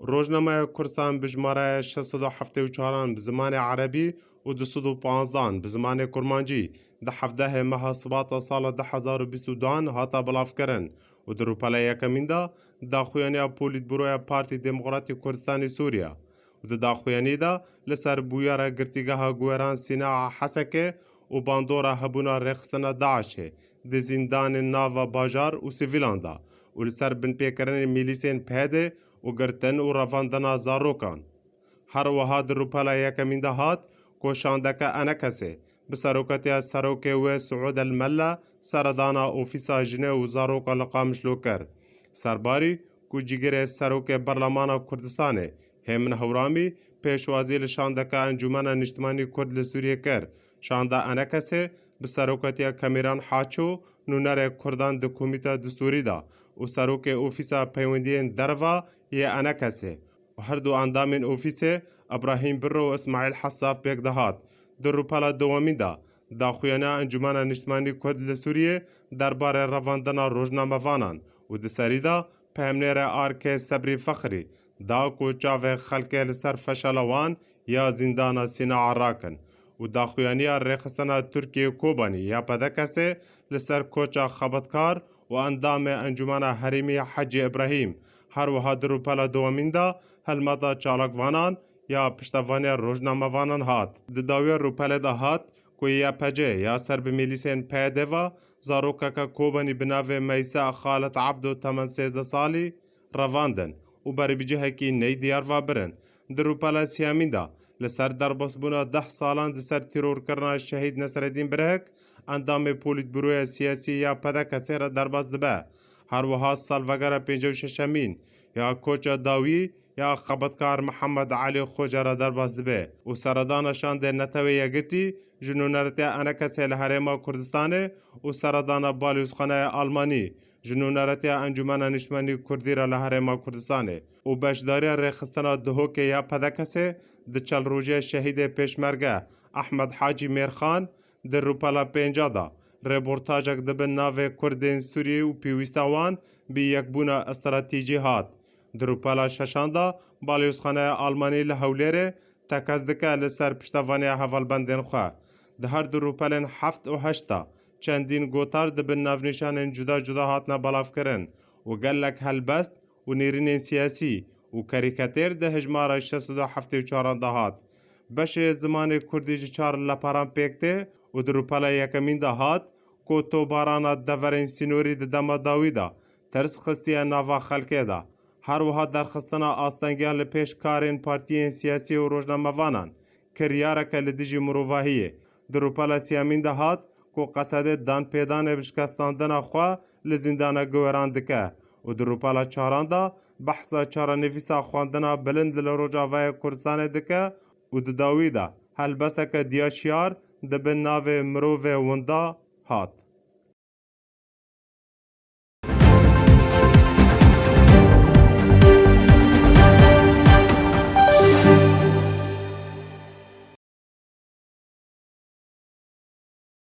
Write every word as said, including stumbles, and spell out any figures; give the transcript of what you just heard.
Rojnameya Kurdistan bi jimareya şeş sed û heftê û çaran bi zimanê erebî û du sed û panzdan bi zimanê kurmancî di hevdehê meha Sibata sala du hezar û bîst û duan hata bilavkirin û di rûpela yekemîn de daxuyaniya Polîtbûroya Partî Demokratî Kurdistanê Sûriye û di daxuyaniyê de li ser bûyera girtîgeha guheran Sîna a Hesekê û bandora hebûna rêxistina DAIŞê di zîndanên nava bajar û sivîlan de û li ser binpêkirinên mîlîsên PYDê û girtin û revandina zarokan. Her wiha di rûpela yekemîn de hat ku şandeke Enekesê bi serokatiya serokê wê Siûd El Melle seredana ofîsa jinê û zaroka li Qamişlo kir. Serbarî ku cîgirê serokê Berlemana Kurdistanê Hêmin Hewramî pêşwazî li şandeke Encûmena Niştimanî Kurd li Sûriyê kir, şanda Enekesê bi serokatiya Kemîran Haço, nûnerê Kurdan di Komîta Distûrî de û serokê Ofîsa Peywendiyên Derve yê Enekesê û her du endamên ofîsê Ebrahîm Birro û Îsmaîl Hessaf pêk dihat. Di rûpela dewemîn de daxuyaniya Encûmena Niştimanî Kurd li Sûriyê derbarê revandina rojnamevanan û di serî de peyamnêrê ARKê Sebrî Fexrî da ku çavê xelkê li ser feşela wan ya zîndana Sîna rakin û daxuyaniya rêxistina Tirkiyê Kobanî ya PDKSê li ser koça xebatkar û endamê Encûmena Herêmî Hecî Îbrahîm. Her wiha di rûpela dewemîn de hilmeta çalakvanan ya piştevaniya rojnamevanan hat. Di dawiya rûpelê de hat ku YPC ya ser bi mîlîsên PYDê ve zarokeke Kobanî bi navê Meysa Xalit Ebdo temen sêzdeh salî revandin û berê bi cihekî ney diyar ve birin. Di rûpela siyemîn de li ser derbasbûna deh salan di ser tîrorkirina Şehîd Nesreddîn Birhik, endamê Polîtbûroya Siyasî ya PDKSê re derbas dibe. Her wiha salvegera pêncî û şeşemîn ya koça dawî ya xebatkar Mihemed Elî Xoce re derbas dibe û seredana şandê Netewê Yekitî ji nûneretiya Enekesê li Herêma Kurdistanê û seredana Balyozxaneya Almanî ji nûneretiya Encûmena Niştimanî Kurdî re li Herêma Kurdistanê û beşdariya rêxistina Duhokê ya PDKSê di çel rojiya şehîdê Pêşmerge Ehmed Hacî Mêrxan di rûpela pênca de rêportajek di bin navê Kurdên Sûriyê û pêwîsta wan bi yekbûna stratejî hat. Di rûpela şeşan de Balyozxaneya Almanî li Hewlêrê tekez dike li ser piştevaniya hevalbendên xwe. Di her du rûpelên heft û heşt de çendîn gotar di bin navnîşanên cuda cuda hatine belavkirin û gelek helbest û nêrînên siyasî û karîkatêr di hejmara şeş sed û heftê û çaran de hat. Beşê zimanê kurdî ji çar leparan pêk tê û di rûpela yekemîn de hat ku tobarana deverên sînorî di dema dawî de tirs xistiye nava xelkê de. Her wiha derxistina astengiyan li pêş karên partiyên siyasî û rojnamevanan kiryareke li dijî mirovahiyê. Di rûpela siyemîn de hat ku Qesedê danpêdanê bi şikestandina xwe li zîndana guheran dike û di rûpela çaran de behsa çarenivîsa xwendina bilind li Rojavayê Kurdistanê dike û di dawî de helbesteke diyaşiyar di bin navê Mirovê Winda hat.